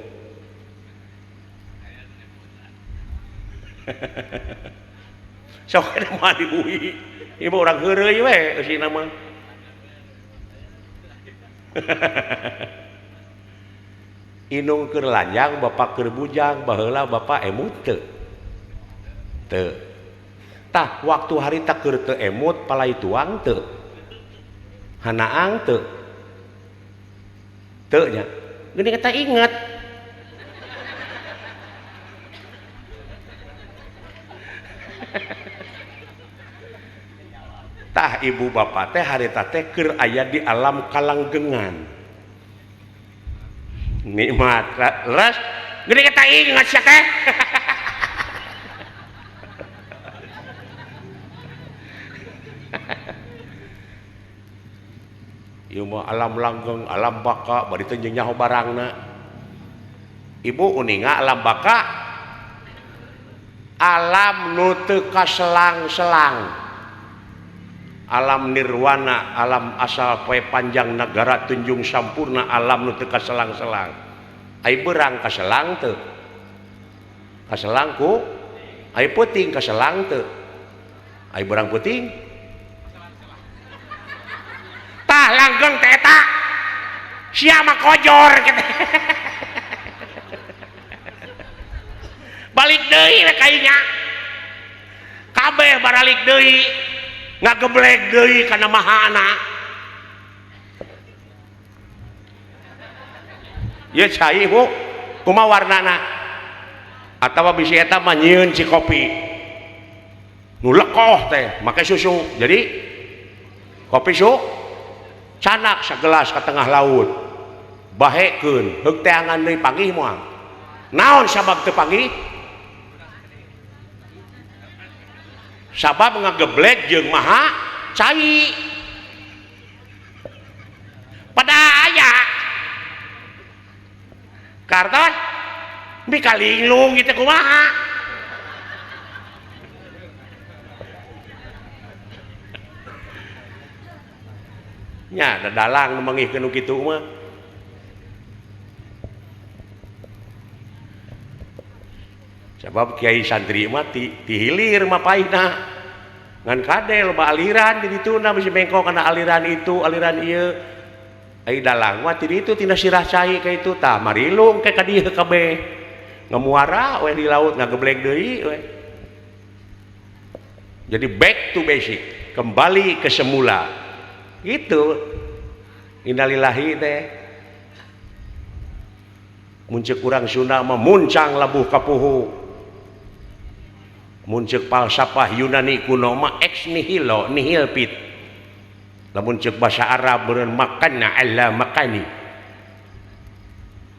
Sok mah dibuhi. Ieu mah urang heureuy we eusina mah. Inung keur lanjang bapak keur bujang baheula bapak emut teu. Teu. Tah waktu harita keur teu emut palai tuang teu. Hanaang teu. Teu nya. Geuning eta inget. Tah ibu bapak teh harita teh keur aya di alam kalanggengan. Nikmat leres geuning eta inget sia teh. Ieu mah alam langgeng, alam baka, bari teh jeung nyaho barangna. Ibu uninga alam baka alam nu teu kaselang-selang. Alam nirwana, alam asal poe panjang nagara tunjung sampurna, alam nu teu kaselang-selang. Ai beurang kaselang teu? Kaselang ku? Ai peuting kaselang teu? Ai beurang peuting? Tah langgeng teh eta. Sia mah kojor kitu. Balik deui we ka inya. Kabeh baralik deui. Ngageblek deui kana mahana. Ieu cai Bu, kumaha warnana? Atawa bisi eta mah nyieun ci kopi. Nu lekoh teh make susu. Jadi kopi su canak sagelas ka tengah laut. Bahekeun, heug teangan deui panggih moal. Naon sabab teu panggih? Sabab ngageblek jeung maha cai. Pada aya kartos mikalinglung kitu kumaha. Nya da dalang nu mangihkeun nu kitu mah. Sabab kiai santri mah ti hilir mah paihna. Ngan kade loba aliran di ditu na bisi bengkok kana aliran itu, aliran ieu. Ai dalang mah ti ditu tina sirah cai ka itu tah marilung ke ka dieu kabeh. Ngamuara we di laut ngageblek deui we. Jadi back to basic, kembali ke semula. Gitu. Innalillahi teh. Mun ceuk urang Sunda mah muncang labuh kapuhu. Mun ceuk falsafah Yunani kuno mah ex nihilo nihil fit. Lamun ceuk bahasa Arab beureun makanna alla makani.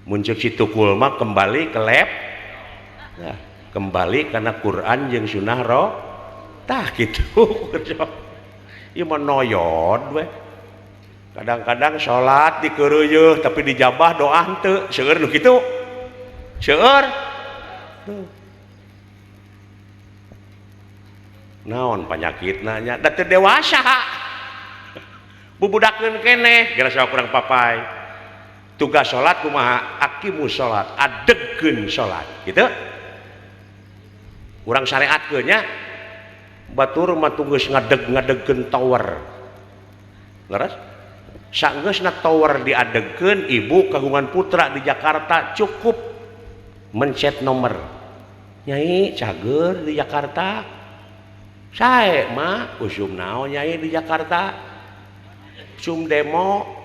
Mun ceuk si tukul mah kembali ke lab. Nah, kembali kana Quran jeung sunah ro. Tah kitu. Ieu mah noyod we. Kadang-kadang salat dikeureuyeut tapi dijabah doa henteu. Seueur nu kitu. Seueur. Tuh. Naon panyakitna nya da teu dewasa. Bubudakeun keneh geura saha kurang papai. Tugas salat kumaha? Aqimus salat, adegkeun salat, kitu. Urang syariatkeun nya. Batur mah tunggeus ngadeg-ngadegkeun tower. Leres? Sanggeusna tower diadegkeun, ibu kagungan putra di Jakarta cukup mencet nomor. Nyai cager di Jakarta. Sae mah usum naon nyai di Jakarta? Usum demo.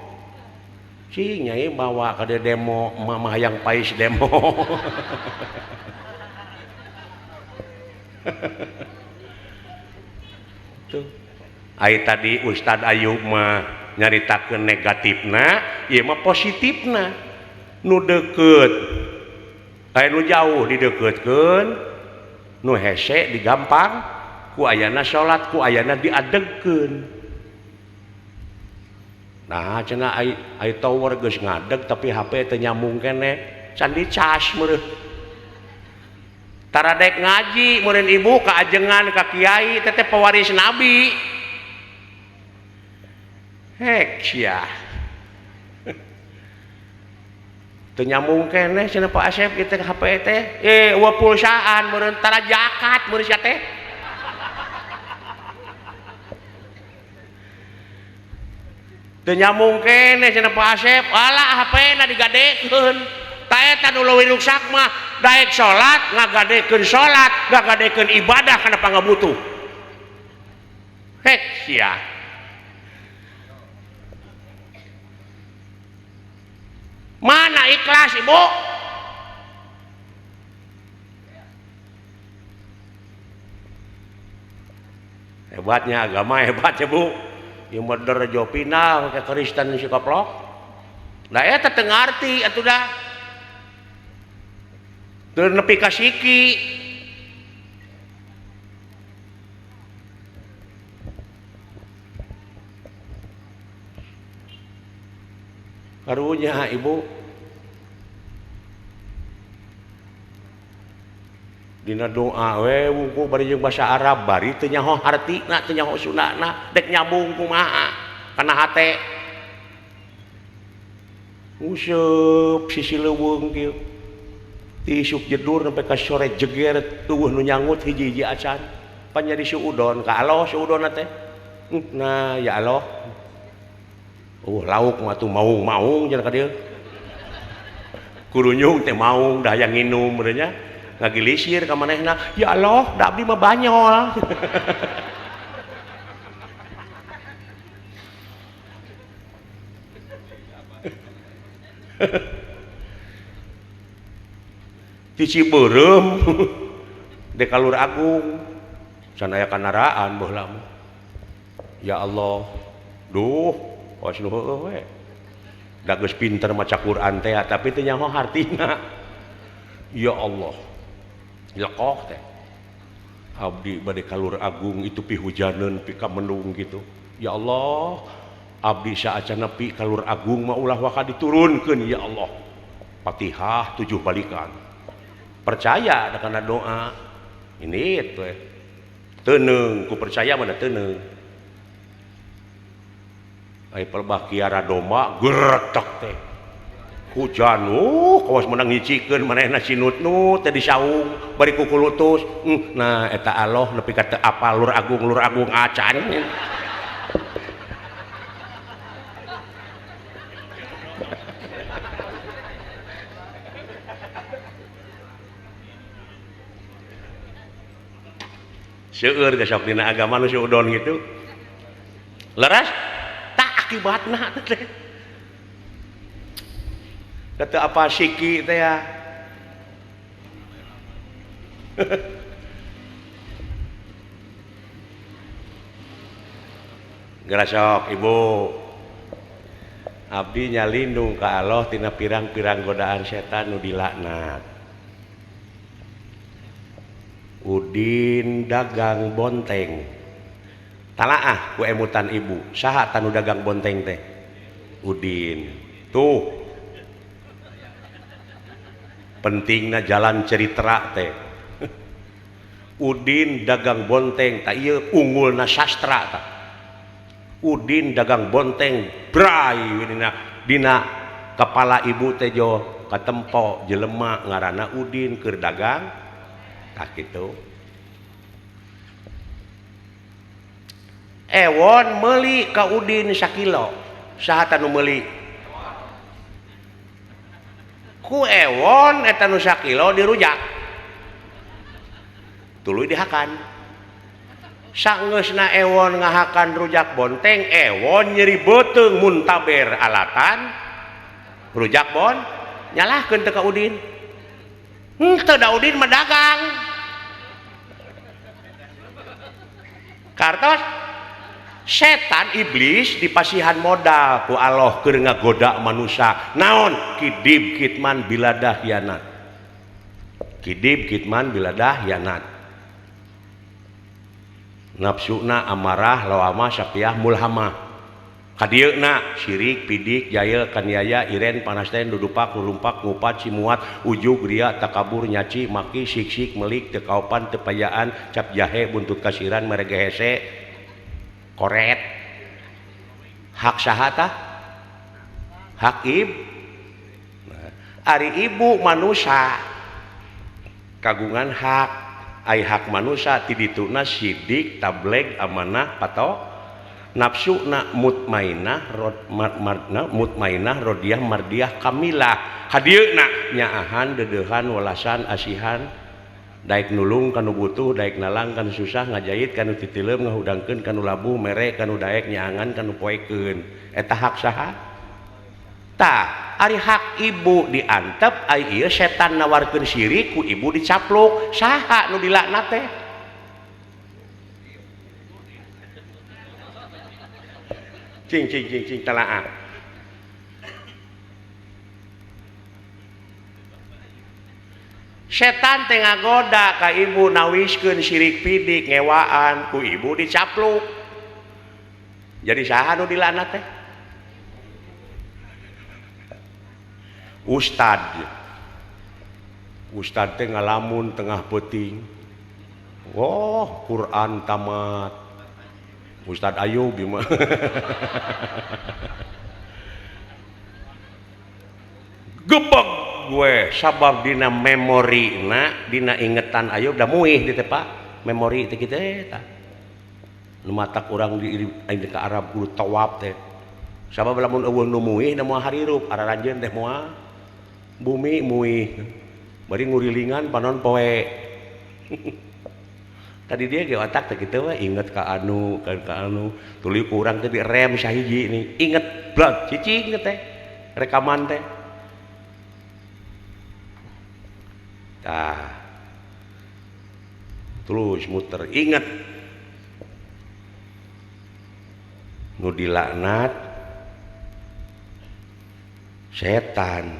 Cing nyai bawa ka demo mamah yang pais demo. Tuh. Ai tadi Ustad Ayub mah nyaritakeun negatifna, ieu mah positifna. Nu deukeut aya nu jauh dideukeutkeun, nu hese digampang, ku ayana salat, ku ayana diadegkeun. Nah, cenah ai tower geus ngadeg tapi HP teu nyambung keneh, can dicas meureun. Taradek ngaji meureun ibu ka ajengan ka kiai teh teh pewaris nabi. Hek sia. Teu nyambung keneh cenah Pak Asep kitu ka HP teh. Eueuh pulsaan meureun tara jakat meureun sia teh. Teu nyambung keneh cenah Pak Asep. Alah HP-na digadekeun. Ta eta nu leuwih ruksak mah daek salat ngagadekeun salat, ngagadekeun ibadah kana pangabutuh. Hek sia. Mana ikhlas ibu? Hebatnya agama hebat ya bu. Yang meder jo pindah ke Kristen si koplok. Lah eta teu ngarti atuh dah. Teu nepi ka siki. Karunya ibu. Dina doa we wungku bari jeung basa Arab bari teu nyaho hartina teu nyaho sunana dek nyambung kumaha kana hate nguseup sisi leuweung kieu ti isuk jedur sampai ka sore jeger eueuh nu nyangut hiji-hiji acan pan jadi suudon ka Allah suudonna teh nah ya Allah lauk mah tuh maung-maung cenah ka dieu kurunyung teh maung da hayang nginum meureun ngagilisir ka manehna ya Allah da abdi mah banyol ti Cibeureum de ka Lur Agung can aya kanaraan baheula mah ya Allah duh os nu heueuh we da geus pinter maca Quran teh tapi teu nyaho hartina ya Allah lekoh teh abdi bade ka Lur Agung itu pihujaneun pi ka mendung gitu ya Allah abdi saacan nepi ka Lur Agung mah ulah waka diturunkeun ya Allah Fatihah 7 balikan percaya da kana doa ini teh teuneung ku percaya mana teuneung ai pelbah kiara domba geretek teh hujan kawas menang ngicikeun manehna sinutnut teh disaung bari kukulutus nah eta Allah nepi ka teu apal Lur Agung acan seueur geus sok dina agama nu suudon gitu leres tak akibatna teh kata apa siki teh ya gerasok ibu abdi nyalindung ka Allah tina pirang-pirang godaan setan nu dilaknat Udin dagang bonteng talaah ku emutan ibu saha tanu dagang bonteng teh Udin tuh pentingna jalan cerita teh Udin dagang bonteng tak ieu unggulna sastra tah Udin dagang bonteng bray dina kepala ibu teh jo katempo jelema ngaranna Udin keur dagang tah kitu Ewon meuli ka Udin sakilo saha tanu meuli ku Ewon eta nu sakilo dirujak tuluy dihakan sangeusna Ewon ngahakan rujak bonteng Ewon nyeri beuteung muntaber alatan rujak bon nyalahkeun teu ka Udin henteu da Udin mah dagang kartos setan iblis dipasihan modal ku Allah keur ngagoda manusia naon kidib kitman biladah hianat kidib kitman biladah hianat nafsuna amarah lawamah sapiah mulhamah kadieuna sirik pidik jahil kaniaya iren panasten dudupak lurumpak ngupat simuat ujug ria takabur nyaci maki siksik melik teu kaopan teu payaan cap jahe buntut kasiran merege hese koret hak saha tah hak ib ari ibu manusia kagungan hak ai hak manusia ti dituna sidik tableg amanah pato Nafsu na mutmainah rod marna mutmainah rodiah mardiah kamilah hadieuna nyaahan deudeuhan welasan asihan daek nulung kanu butuh daek nalang kanu susah ngajait kanu titileum ngahudangkeun kanu labuh mere kanu daek nyaangan kanu poekeun eta hak saha tah ari hak ibu diantep ai ieu setan nawarkeun sirik ku ibu dicaplok saha nu dilaknat teh cing cing cing cing telaah setan teh ngagoda ka ibu nawiskeun sirik pidik ngewaan ku ibu dicapluk jadi saha nu dilaknat teh ustad ustad teh ngalamun tengah peuting oh Quran tamat Ustad Ayub gimana gebeg gue sabab dina memori na dina ingetan Ayub da muih di teh Pak memori teh kitu eta nu matak urang di ka Arab kudu tawaf teh sabab lamun eueuh nu muih da moal harirup araranjeun teh moal bumi muih bari ngurilingan panon poe tadi dia ge otak teh kitu we inget ka anu ka anu tuluy ku urang teh direm sahiji nih inget blot cicing teh rekaman teh tah terus muter inget nu dilaknat setan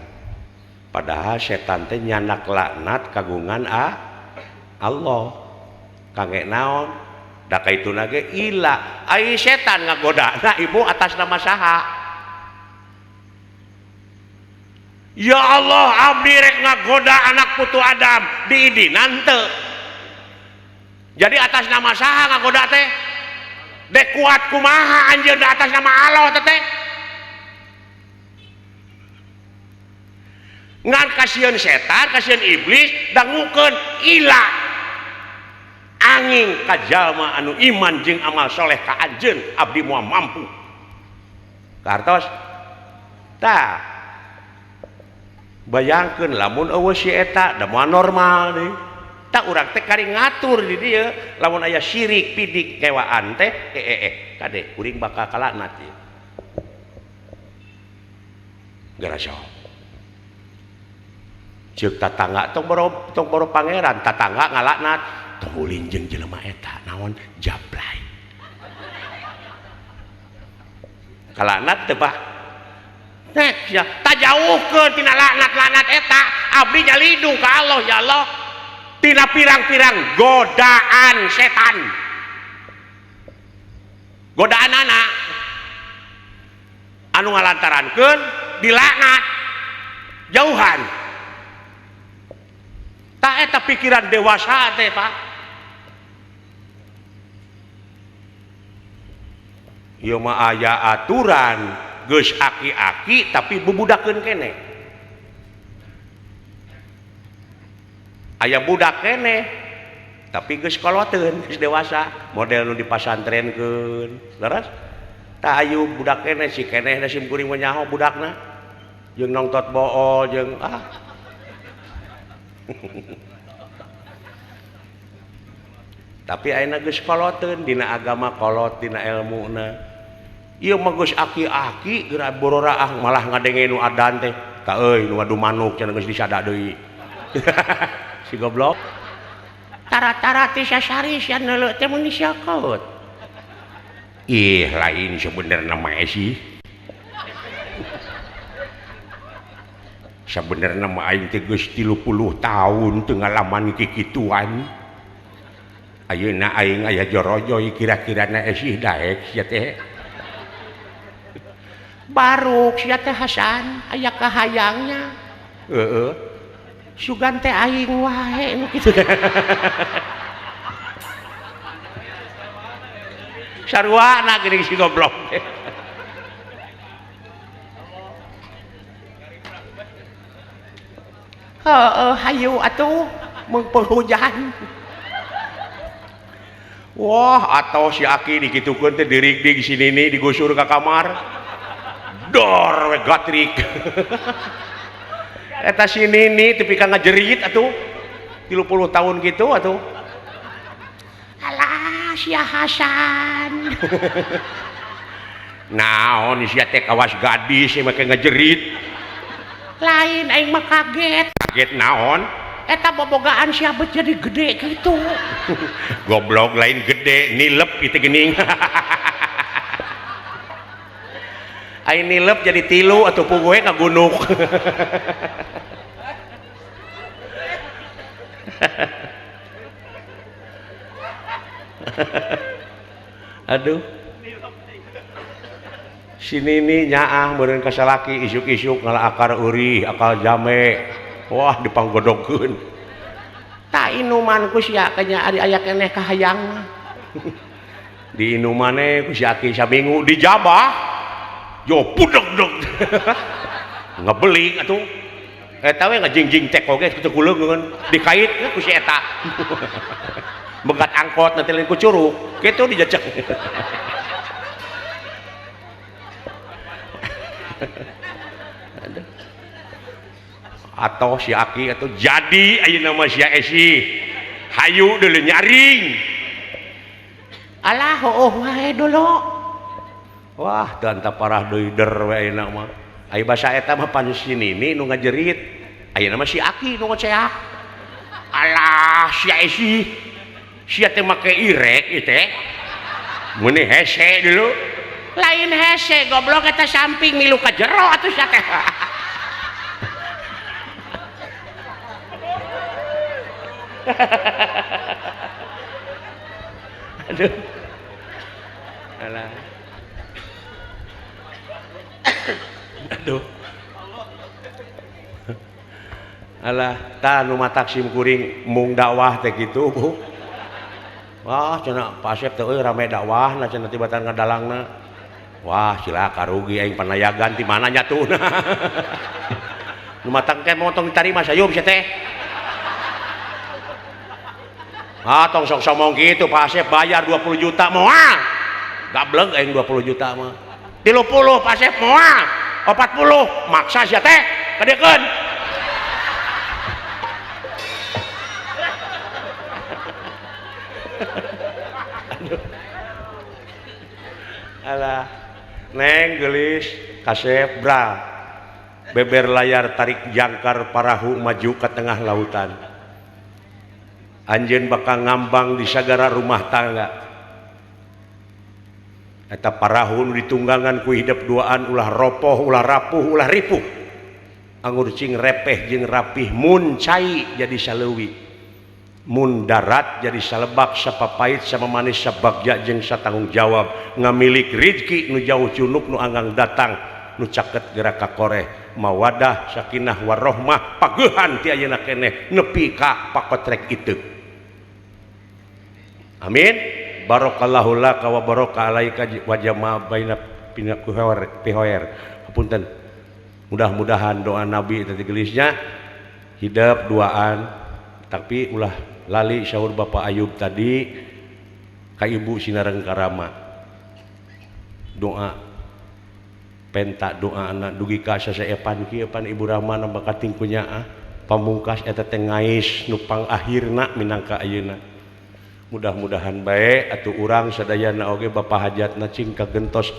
padahal setan teh nyanak laknat kagungan Allah kangge naon da kaituna ge ila ai setan ngagodana ibu atas nama saha ya Allah abdi rek ngagoda anak putu Adam diidinan teu jadi atas nama saha ngagoda teh dek kuat kumaha anjeun atas nama Allah teh ngan kasieun setan kasieun iblis dangukeun ila angin ka jalma anu iman jeung amal soleh ka anjeun abdi moal mampu kartos tah bayangkeun lamun eueuh si eta da moal normal deui tah urang teh kari ngatur di dieu lamun aya syirik pidik kewaan teh kade kuring bakal kalaknat ieu geura sok ceuk tatangga tong boro pangeran tatangga ngalaknat tong ulin jeung jelema eta naon jablay kalaknat teh Pak nek ya tajauhkeun tina laknat-laknat eta abdi nyalindung ka Allah ya Allah tina pirang-pirang godaan setan godaan anak anu ngalantarankeun dilaknat jauhan tak eta pikiran dewasa teh Pak ieu mah aya aturan geus aki-aki tapi bubudakeun keneh aya budak keneh tapi geus koloteun geus dewasa model nu dipasantrenkeun leres tah ayu budak keneh si keneh da sim kuring mah nyaho budakna jeung nongtot bool jeung ah tapi ayeuna geus koloteun dina agama kolot dina elmuna ieu mah geus aki-aki geura bororaah malah ngadenge nu adan teh ka euy nu ngadu manuk cenah geus disada deui si goblok tara-tara teh sasari sia neuleuh teh mun disiokot ih lain sebenarna mah sih sebenarna mah aing teh geus 30 tahun teu ngalaman kikituan ayeuna aing aya jorojoy kira-kirana esih daek sia teh baruk sia teh Hasan aya kahayangnya heeh sugan teh aing wae nu kitu sarua geuning si goblok teh heeh hayu atuh mung penghujan. Wah atau si aki dikitukeun teh dirigdig si nini digusur ka kamar. Dor we gatrik. Eta si nini tepi ka ngajerit atuh. 30 tahun gitu atuh. Alah sia Hasan. Naon sia teh kawas gadis make ngajerit. Lain aing mah kaget. Kaget naon? Eta bobogaan sia bet jadi gede gitu. Goblok lain gede, nilep itu geuning. Aing nilep jadi tilu atuh puguhe ka gunung. Aduh. Si nini nyaah meureun ka salaki isuk-isuk ngala akar eurih, akal jame. Wah dipanggodogkeun. Tak inuman ku sia kanya ari aya keneh kahayang mah. Diinumane ku si aki saminggu dijabah. Jo pudeg-deg. Ngebeling atuh. Eta we ngajingjing tek oge kitu kuleungeun dikait ku si eta. Begat angkot nanti lain ku curug, kitu dijajak. Atau si aki atau jadi ayeuna mah sia esi hayu deuleu nyaring. Alah heueuh wae dulu. Wah teu anta parah deui der we ayeuna mah. Aya basa eta mah pan si nini nu ngajerit. Ayeuna mah si aki nu ngoceak. Alah sia esi. Sia teh make irek ieu teh. Meuni hese dulu. Lain hese goblok eta samping milu ka jero atuh sia teh. Aduh. Alah. Aduh. Alah, tah nu matak sim kuring mung dakwah teh kitu, Bu. Wah, cenah Pak Asep teh euy rame dakwahna cenah tibatan ngadalangna. Wah, cilaka rugi aing panayagan ti mana nyatuna. Nu matak teh motong ditarima sayub sia teh. Ah, tong sok somong kitu Pak Asep bayar 20 juta moal. Gableng aing 20 juta mah. 30 Pak Asep moal. 40 maksa sia teh kadekeun. Aduh. Alah, neng geulis kasep bra. Beber layar tarik jangkar parahu maju ke tengah lautan. Anjeun bakal ngambang di sagara rumah tangga. Eta parahu nu ditunggangan ku hidep duaan ulah ropoh, ulah rapuh, ulah ripuh. Anggur cing repeh jeung rapih mun cai jadi saleuwi. Mun darat jadi salebak, sapapait, samamanis, sabagja jeung satanggung jawab. Ngamilik rizki nu jauh cunuk nu anggang datang nu caket gerak ka koreh. Mawadah sakinah warohmah pagehan ti ayeuna keneh nepi ka pakotrek itu. Amin. Barakallahu laka wa baraka alaika wa jama'a baina pihoer. Hapunten. Mudah-mudahan doa Nabi tadi gelisnya hidup duaan tapi ulah lali sahur Bapak Ayub tadi ka Ibu Sinareng Karama. Doa penta doa anak dugi ka sasaepan kieu pan Ibu Rahman bakating kunyaah pamungkas eta teh ngais nu pangakhirna minangka ayeuna. Mudah-mudahan bae atuh urang sadayana oge bapa hajatna cing kagentos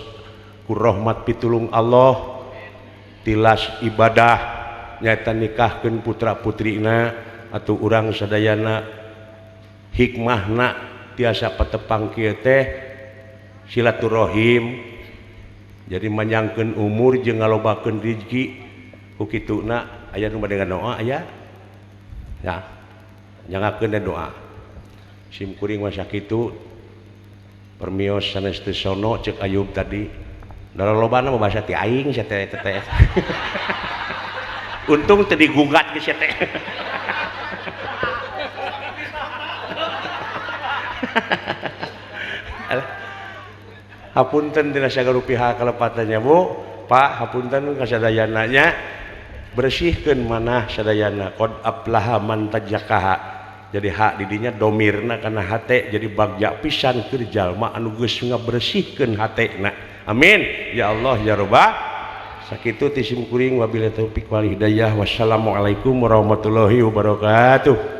ku rahmat pitulung Allah tilas ibadah nyaeta nikahkeun putra-putrina atuh urang sadayana hikmahna tiasa patepang kieu teh silaturahim jadi manyangkeun umur jeung ngalobakeun rezeki ku kituna aya nu bade ngadoa aya ya nyangakeun doa sim kuring mah sakitu permios sanes teu sono ceuk Ayub tadi lolobana mah basa ti aing sia teh teh untung teu digugat ge sia teh. Hapunten dina sagala pihak kalepatannya Bu, Pak, hapunten ka sadayana nya. Bersihkeun manah sadayana qad aflaha man tazakkaha. Jadi hak didinya domirna kana hate, jadi bagja pisan keur jalma anu geus ngabersihkeun hatena. Amin ya Allah ya Rabbal. Sakitu ti sim kuring, wabillahi taufik wal hidayah, wassalamualaikum warahmatullahi wabarakatuh.